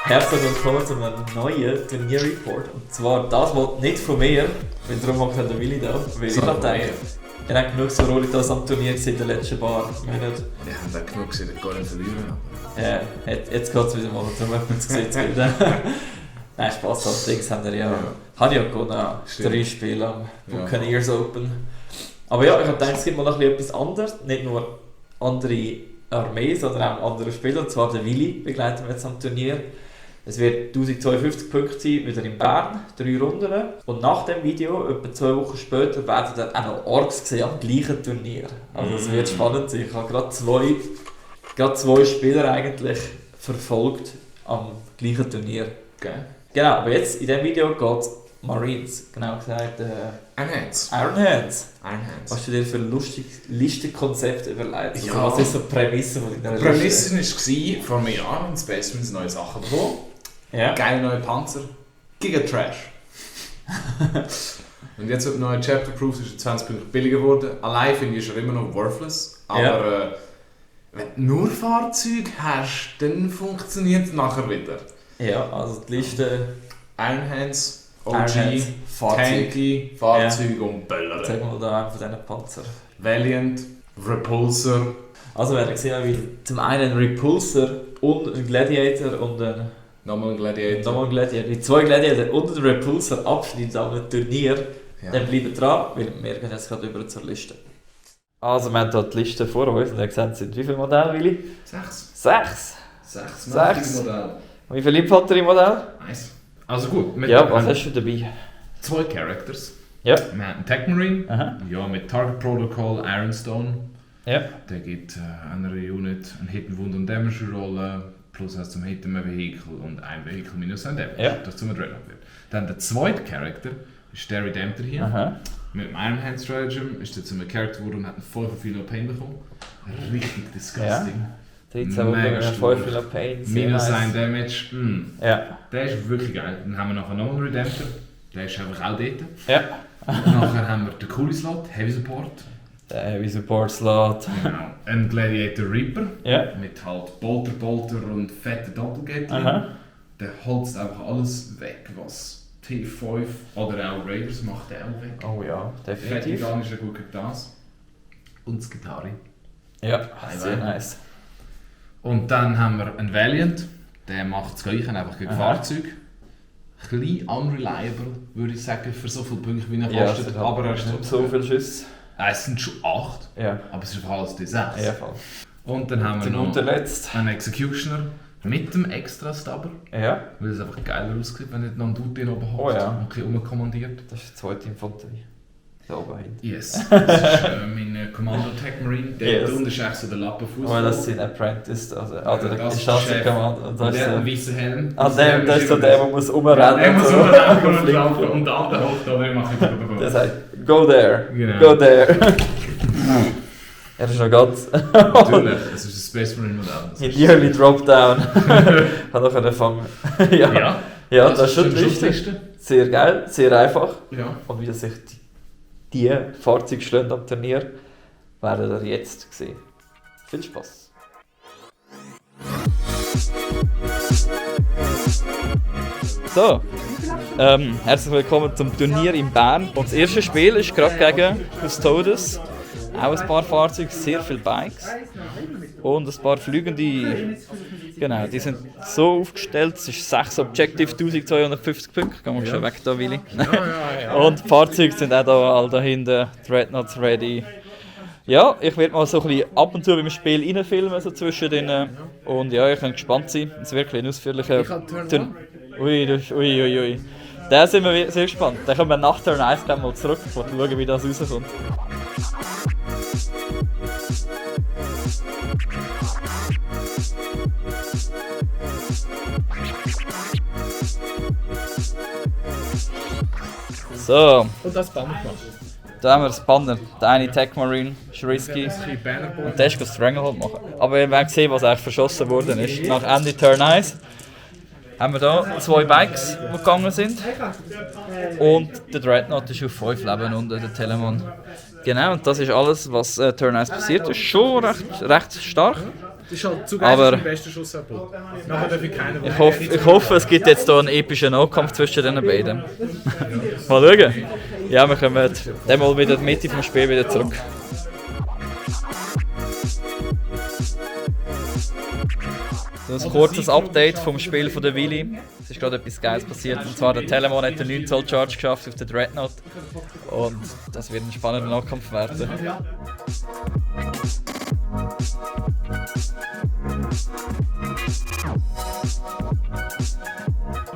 Herzlich willkommen zu einem neuen Turnierreport. Und zwar das mal nicht von mir, weil darum macht der Willi da. Weil ich habe gedacht, ihr habt genug so Rolitas am Turnier in den letzten paar Monaten. Wir haben auch genug gesehen, gar nicht verlieren. Ja, jetzt geht es wieder mal, darum hat man es gesehen wieder. Nein, Spaß, halt Dings haben wir ja. Habe ich ja gewonnen, 3 Spiele am Buccaneers Open. Aber ja, ich habe gedacht, es gibt mal noch etwas anderes. Nicht nur andere Armee, sondern auch andere Spieler. Und zwar der Willi begleiten wir jetzt am Turnier. Es wird 1052 Punkte sein, wieder in Bern, 3 Runden. Und nach dem Video, etwa 2 Wochen später, werden dann auch noch Orks sehen am gleichen Turnier. Also es wird spannend sein. Ich habe gerade zwei Spieler eigentlich verfolgt am gleichen Turnier. Okay. Genau, aber jetzt in diesem Video geht es Marines, genau gesagt Ironheads. Ironheads. Ironheads. Was hast du dir für ein lustiges Listenkonzept überlegt? Also, Ja. was ist so die Prämisse von deiner Die Prämisse war, vor einem Jahr in Space Marines neue Sachen bekommen. Ja. Geile neue Panzer. Giga-Trash. Und jetzt wird ein neuer Chapter Proof, ist 20 Punkte billiger geworden. Allein finde ich schon immer noch worthless. Aber wenn du nur Fahrzeuge hast, dann funktioniert es nachher wieder. Ja, also die Liste Ironhands, OG, Ironheads, Tanky, Fahrzeuge und Böller. Zeig mal da einen von diesen Panzer. Valiant, Repulsor. Also wir haben gesehen, wie zum einen ein Repulsor und ein Gladiator und ein Nochmal ein Gladiator. nochmal ein Gladiator. Die 2 Gladiator und ein Repulsor abschneiden an einem Turnier. Ja. Dann bleiben dran, weil wir gehen jetzt gerade über zur Liste. Also wir haben hier die Liste vor uns und ihr seht, es sind wie viele Modelle, Willi? 6. 6. 6 Modelle. Wie viele Infanteriemodelle? Nice. Also gut, mit Ja, was hast du dabei? 2 Characters. Ja. Wir haben einen Tech Marine, Aha. ja, mit Target Protocol, Ironstone. Ja. Der gibt einer Unit eine Hit, Wund und Damage Rolle, plus zum Hitten ein Vehikel und ein Vehikel minus ein Damage, Ja. das zum Dreadnought wird. Dann der zweite Charakter ist der Redemptor hier. Aha. Mit dem Iron Hand Stratagem ist der zum Charakter geworden und hat einen voll viel Pain bekommen. Richtig disgusting. 13 Mega Wunder, stur. 5 viel Pain. Minus ein Damage. Ja. Der ist wirklich geil. Dann haben wir nachher noch einen Redemptor. Der ist einfach auch dort. Ja. Und nachher haben wir den coolen Slot, Heavy Support. Der Heavy Support Slot. Genau. Ein Gladiator Reaper. Ja. Mit halt Bolter und fetten Doppelgatling. Aha. Der holzt einfach alles weg, was T5 oder auch Raiders macht der auch weg. Oh ja, definitiv. Fettigan ist ja gut gegen das. Und das Gitarre. Ja, sehr nice. Und dann haben wir einen Valiant. Der macht das Gleiche, einfach gegen Fahrzeuge. Ein bisschen unreliable, würde ich sagen, für so viele Punkte, wie er Ja, kostet. Aber er ist nicht so viele Schüsse. Es sind schon 8, Ja. aber es ist alles D6. Ja, voll. Und dann haben wir Den noch unterletzt. einen Executioner mit dem extra Stubber. Ja. Weil es einfach geiler aussieht, wenn nicht noch ein Dude den oben hat Oh ja. und ein bisschen rumkommandiert. Das ist die zweite Infanterie. Da oben hinten. Yes. Das ist mein Commando Tech Marine. Der Yes. unten ist echt so der Lappenfuß. Aber das sind Apprentice, also das der ist Staatscommand. Und der das hat einen ist weißen Helm. das ist so der muss Der umrennen. muss so. umrennen und laufen und der andere hockt da, der macht Der sagt, go there, Genau. go there. Er ist noch ganz Natürlich, das ist ein Space Marine Modell. in Yearly Dropdown. Hat noch angefangen. Ja. Ja, das ist schon die Liste. Sehr geil, sehr einfach. Ja. Und wie sich die Fahrzeuge schlagen am Turnier, werden wir jetzt sehen. Viel Spaß! So, herzlich willkommen zum Turnier in Bern. Und das erste Spiel ist gerade gegen Custodes. Auch ein paar Fahrzeuge, sehr viele Bikes und ein paar Fliegende. Genau, die sind so aufgestellt, es ist 6 Objective, 1250 Punkte. Gehen wir schon weg da, Willi. Und die Fahrzeuge sind auch da, all da hinten, Dreadnoughts ready. Ja, ich werde mal so ein bisschen ab und zu beim Spiel reinfilmen, so zwischendrin. Und ja, ich kann gespannt sein. Es ist wirklich ein ausführlicher Ui. Da sind wir sehr gespannt. Da kommen wir nach Turn 1 mal zurück und schauen, wie das rauskommt. So, Und das Banner gemacht. da haben wir das Banner. Der eine Tech Marine, ist risky. Ein Bannerboard. Und der ist Stranglehold machen. Aber wir werden sehen, was eigentlich verschossen worden ist. Nach Ende Turn 1 haben wir hier 2 Bikes, die gegangen sind. Und der Dreadnought ist auf 5 Leben unter der Telemon. Genau, und das ist alles, was Turn 1 passiert ist. Schon recht stark. Das ist halt zu geil für den besten Schuss abholen. Nachher darf ich keinen Ich hoffe, es gibt jetzt hier einen epischen Nahkampf zwischen den beiden. Mal schauen. Ja, wir kommen dann mal wieder in die Mitte vom Spiel wieder zurück. So ein kurzes Update vom Spiel von der Willi. Es ist gerade etwas Geiles passiert. Und zwar der Telemon hat den 9 Zoll Charge geschafft auf den Dreadnought. Und das wird ein spannender Nahkampf werden.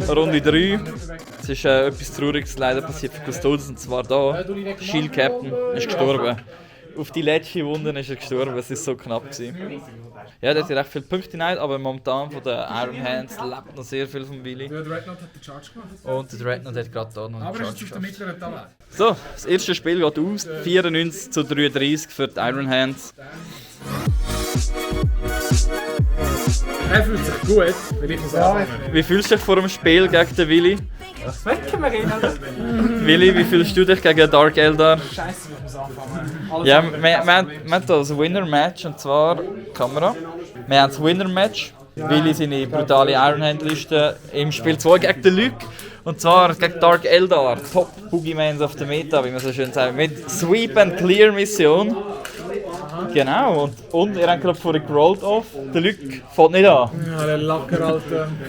Runde 3. Es ist etwas Trauriges leider passiert für Custodes, und zwar da. Der Shield Captain ist gestorben. Auf die letzte Wunde ist er gestorben, es war so knapp gewesen. Ja, der hat recht viele Punkte hinein, aber momentan von den Iron Hands lebt noch sehr viel von Willi. Der Dreadnought hat den Charge gemacht. Und der Dreadnought hat gerade da noch einen Aber Charge ist auf der geschafft. mittleren Tabelle. So, das erste Spiel geht aus. 94-33 für die Iron Hands. Er fühlt sich gut, weil ich muss anfangen. Wie fühlst du dich vor dem Spiel gegen den Willi? Das wecken wir ihn, oder? Willi, wie fühlst du dich gegen Dark Eldar? Scheiße, ich muss anfangen. Ja, wir haben hier das Winner-Match, und zwar Kamera. Wir haben das Winner-Match. Willi seine brutale Ironhand-Liste im Spiel 2 gegen den Luke. Und zwar gegen Dark Eldar, Top Boogiemans auf der Meta, wie man so schön sagt. Mit Sweep and Clear Mission. Genau, und ihr habt gerade vorhin gerollt auf. Der Luke fällt nicht an. Ja, der Lacker, Alter. Mir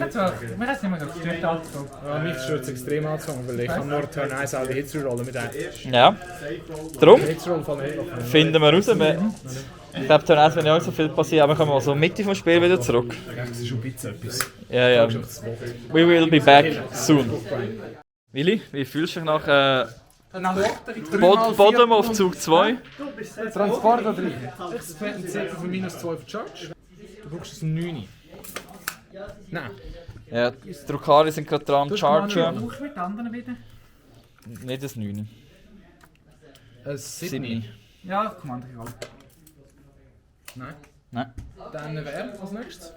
hat es nicht mehr gestört, also. Ja, mich stört es extrem angefangen, weil ich kann nur Turn 1 alle Hits rollen mit einem. Ja. Darum Hits rollen fallen nicht noch. finden wir raus. Ich glaube, dann wird nicht so viel passieren, aber wir kommen also Mitte vom Spiel wieder zurück. Das ist schon ein bisschen etwas. Ja, ja. We will be back soon. Willi, wie fühlst du dich nach Bottom auf Zug 2? Transport oder nicht? Ich fährt ein Zettel von minus 2 für Charge. Du brauchst ein 9. Nein. Ja, die Drukari sind gerade dran, Chargen. Auch mit anderen wieder? Nicht das 9. Ein 7. Ja, Commander egal. Nein. Nein. Dann wer als nächstes?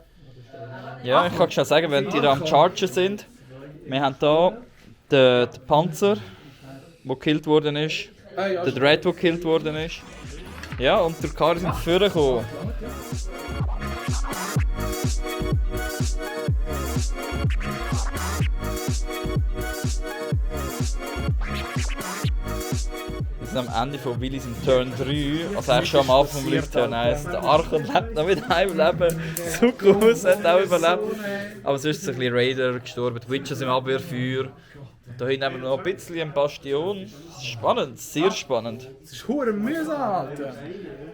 Ja, ich kann schon sagen, wenn die da am Chargen sind. Wir haben hier den Panzer, der gekillt worden ist. Ja, Der Dread, der gekillt worden ist. Ja, und die Drukari sind vorgekommen. Wir sind am Ende von Willis im Turn 3, also eigentlich schon am Anfang vom Lift Turn 1. Der Archon lebt noch mit einem Leben, Succubus hat auch überlebt. Aber sonst ist ein bisschen Raider gestorben, die Witches im Abwehrfeuer. Da hinten haben wir noch ein bisschen eine Bastion. Spannend, sehr spannend. Das ist hure mühsam, Alter.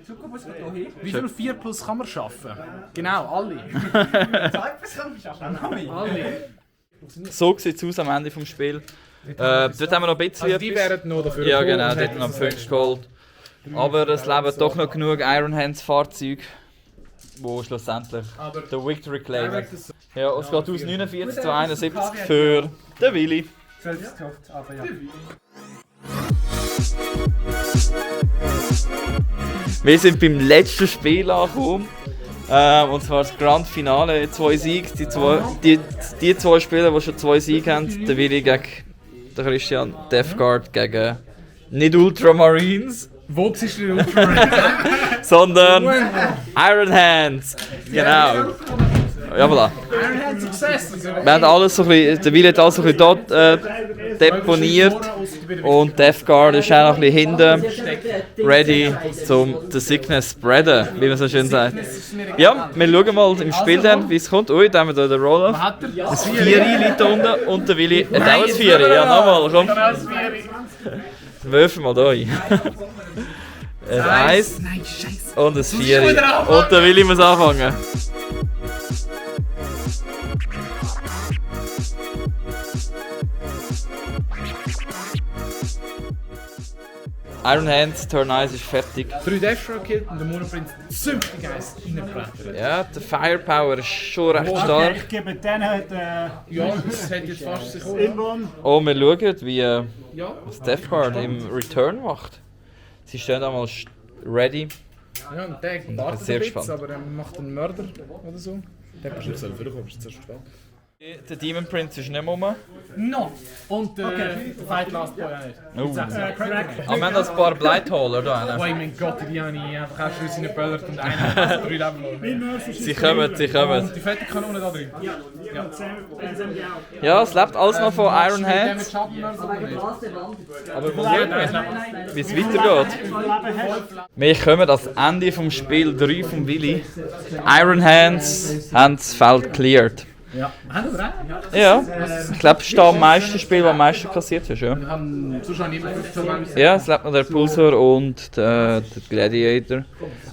Succubus geht hier hin. Wie viel 4 plus kann man schaffen? Genau, alle. 2 Personen schaffen Alle. So sieht es aus am Ende des Spiels. Dort haben wir noch ein bisschen Also die wären noch dafür Ja gekommen genau, und dort hätten noch es Punkte geholt. Aber es leben doch noch genug Iron Hands Fahrzeuge, wo schlussendlich Aber der Victory claimen. direkt ist- Ja, es geht aus 49 zu 71 für den Willi. Selbstgekocht, aber ja. Wir sind beim letzten Spiel angekommen. Und zwar das Grand Finale, 2 Siege. Die zwei Spieler, die schon 2 Siege haben, der Willi gegen den Christian, Death Guard gegen nicht Ultramarines, Wo siehst du den Ultramarine? sondern Iron Hands. Genau. Ja, voilà. Iron Hand Success! Wir haben alles so ein bisschen, der Willi hat alles so ein bisschen dort deponiert. Und Death Guard ist auch noch ein bisschen hinten, ready zum den Sickness spreaden, wie man so schön sagt. Ja, wir schauen mal im Spiel dann, wie es kommt. Ui, da haben wir da den Roll-Off. Hat er? Das 4 liegt da unten und der Willi hat auch ein 4. Ja, nochmal, komm. Würfen mal da ein. Ein 1 Nein, scheiße. und ein 4. Und der Willi muss anfangen. Iron Hands, Turn 1 ist fertig. 3 Deathstroke gekillt und der Monoprinz zünftig eins reingebrettert. Ja, die Firepower ist schon recht stark. Ich gebe denen den Ja, das hätte jetzt fast sich auch. Inborn. Oh, wir schauen, wie Ja. was Death Guard im Return macht. Sie stehen einmal ready. Ja, und der bin wartet sehr ein bisschen, gespannt. aber er macht einen Mörder oder so. Der hat bestimmt selber vorkommen, ist zu spät. Der Demon Prince ist nicht mehr rum. No! Und der Fight Last Boy auch nicht. Oh. Crack. Ah, wir haben noch ein paar Blightholer da. Oh mein Gott, die habe ich einfach auch schon geböllert und einer hat 3 Level. Sie kommen. Und die fette Kanone da drin. Ja, es lebt alles noch von Iron Hands. Damage haben wir aber nicht. Aber wie es weitergeht. Wir kommen ans Ende vom Spiel 3 von Willi. Iron Hands haben das Feld cleared. Ja. Haben wir auch? Ja, ich glaube, es ist da am meisten Spiel, das am meisten kassiert hast. Ja, Wir haben Zuschauer nicht mehr 15 ja es lebt noch der Pulsar und der Gladiator.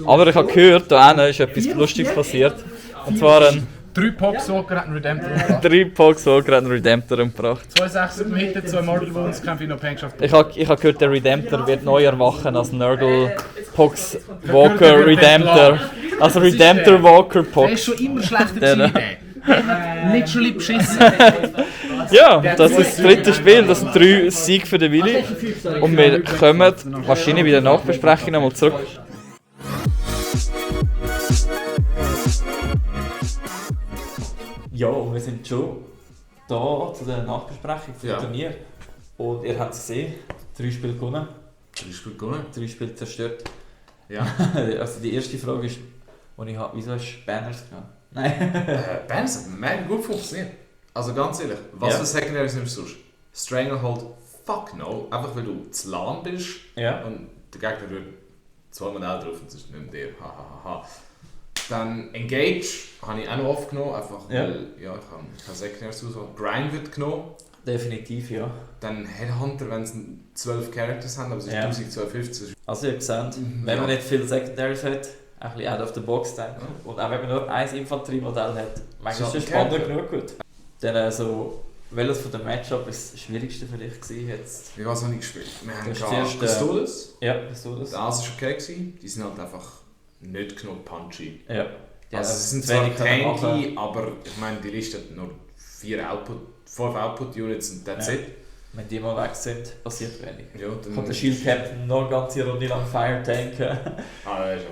Aber ich habe gehört, da hinten ist etwas Lustiges passiert. Und zwar 3 Poxwalker hat einen Redemptor gebracht. 3 Poxwalker einen Redemptor gebracht. 2 6 Meter, 2 Mortal Wounds, kämpfe ich noch Pangschaft. Ich habe gehört, der Redemptor wird neu erwachen als Nurgle Pox Walker Redemptor. Also Redemptor Walker Der Pox. ist schon immer schlechter gewesen, der. Literally beschissen. Ja, das ist das dritte Spiel, das sind 3 Siege für den Willi. Und wir kommen wahrscheinlich bei der Nachbesprechung nochmal zurück. Ja, und wir sind schon da zu der Nachbesprechung für das Turnier. Und ihr habt es gesehen, 3 Spiele gewonnen, 3 Spiele gewonnen. 3 Spiele zerstört. Ja. Also die erste Frage ist, die ich habe, wieso hast du Banners genommen? Nein. Bands hat mega gut funktioniert. Also ganz ehrlich, was für Secondaries nimmst du sonst? Stranglehold, fuck no. Einfach weil du zu lahm bist Ja. und der Gegner wird 2 Modelle drauf und es ist nicht mehr der. Hahaha. Dann Engage habe ich auch noch aufgenommen, einfach weil ich habe Secondaries ausgesucht. Brian wird genommen. Definitiv, ja. Dann Headhunter, wenn sie 12 Characters haben, aber es ist 1250. Also ihr habt gesehen, wenn man nicht viele Secondaries hat, ein bisschen out of the box denken. Und auch wenn man nur ein Infanteriemodell hat, manchmal ist es spannend genug. Gut. Dann welches von den Matchup ist das schwierigste für dich gewesen jetzt? Wie was habe ich gespielt? Wir haben Das ist das Custodes. Ja, das war das. Der Ass war okay gewesen. Die sind halt einfach nicht genug punchy. Ja. Also sie sind zwar tanky, aber ich meine, die Liste hat nur 5 Output-Units und that's it. Wenn die mal weg sind, passiert wenig. Ja, dann Kann der Shield Captain noch eine ganze Runde lang Fire tanken.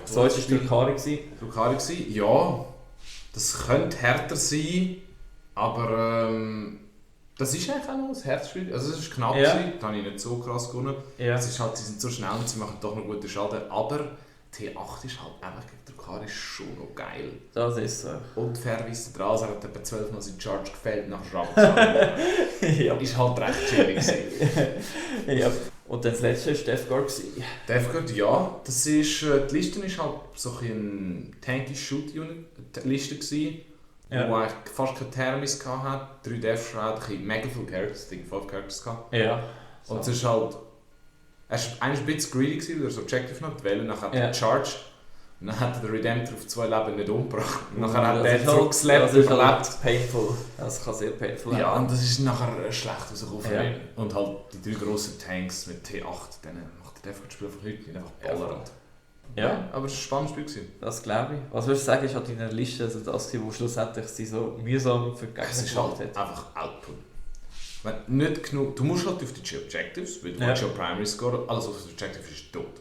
So war es Drukari. Drukari gewesen. Ja, das könnte härter sein, aber das ist eigentlich auch noch ein Herzspiel. Also es war knapp, gewesen, da habe ich nicht so krass gewonnen. Ja. Es ist halt, sie sind so schnell und sie machen doch noch guten Schaden, aber T8 ist halt einfach gegen Drukari schon noch geil. Das ist so. Und fairerweise der Raser hat etwa 12 Mal seinen Charge gefällt nach Schraubzahn. Ja. Ist halt recht chillig gewesen. Ja. Und dann das letzte war Deathguard. Deathguard, ja. Das ist, die Liste war halt so eine tanky Shoot-Unit-Liste gewesen, Ja. wo eigentlich fast keine Thermis hatte, 3 Death Shroud, mega viele Characters, 5 Characters gehabt. Ja. Und es ist halt, er war eigentlich ein bisschen greedy gewesen, weil er so Objective noch wählen, nachher hat er charged. Und dann hat der Redemptor auf 2 Leben nicht umgebracht. Und nachher hat er zurückgeslappt und überlebt. Painful. Das kann sehr painful sein. Ja, und das ist nachher schlecht rausgekommen für Ja. ihn. Und halt die 3 grossen Tanks mit T8, denen macht der Deathguard-Spiel von heute nicht einfach ballernd. Ja. Aber es war ein spannendes Spiel gewesen. Das glaube ich. Was würdest du sagen, ist halt in der Liste also das, was schlussendlich sie so mühsam für die Gegner Es ist gemacht halt hat? einfach Output. Wenn nicht genug, du musst halt auf die Objectives, weil du willst ja Primary Score, alles auf das Objective ist tot.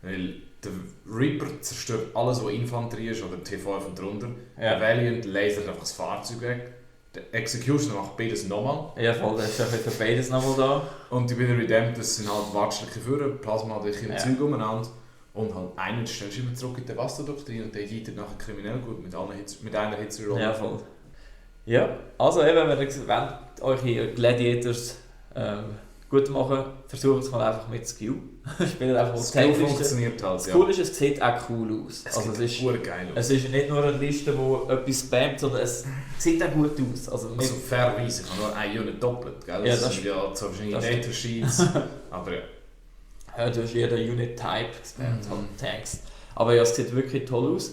Weil der Reaper zerstört alles, was Infanterie ist oder T5 und drunter. Der Valiant lasert einfach das Fahrzeug weg. Der Executioner macht beides nochmal. Ja, voll, der ist ja für beides nochmal da. Und die bei den Redemptors sind halt watschliche Führer, Plasma hat ihre Züge umeinander. Und halt einen stellst du immer zurück in die Devastadoktrin und der jietet nachher kriminell gut mit einer Hitze-Rolle. Ja, voll. Ja, also eben, wenn ihr eure Gladiators gut machen, versucht es mal einfach mit Skill. Spielt einfach Das Skill funktioniert halt, Das Coole ist, es sieht auch cool aus. Es also sieht geil aus. Es ist nicht nur eine Liste, die etwas spammt, sondern es sieht auch gut aus. Also fairerweise, ich habe nur eine Unit doppelt, gell? Ja, das sind ja zwar wahrscheinlich Data Sheets, aber ja. Ja, du hast jeder Unit-Type gespammt, halt Tanks. Aber ja, es sieht wirklich toll aus.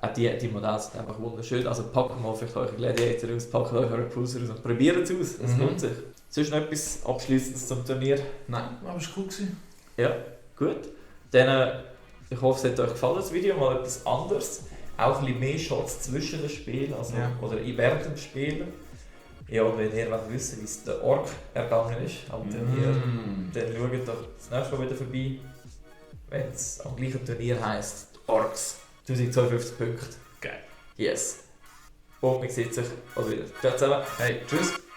Auch die Modelle sind einfach wunderschön. Also packt mal vielleicht eure Gladiator aus, packt euch eure Pulsar aus und probiert es aus. Es lohnt sich. Sonst noch etwas Abschließendes zum Turnier? Nein, aber es war cool gewesen. Ja, gut. Dann, ich hoffe, es hat euch gefallen, das Video. Mal etwas anderes. Auch ein bisschen mehr Shots zwischen den Spielen, also, oder während dem Spielen. Ja, und wenn ihr wissen wollt, wie es der Ork ergangen ist, am Turnier, dann schaut doch das nächste Mal wieder vorbei, wenn es am gleichen Turnier heisst, Orks. 1052 Punkte. Geil. Yes. Und man sieht sich. Oder wieder. Ciao zusammen. Hey, tschüss.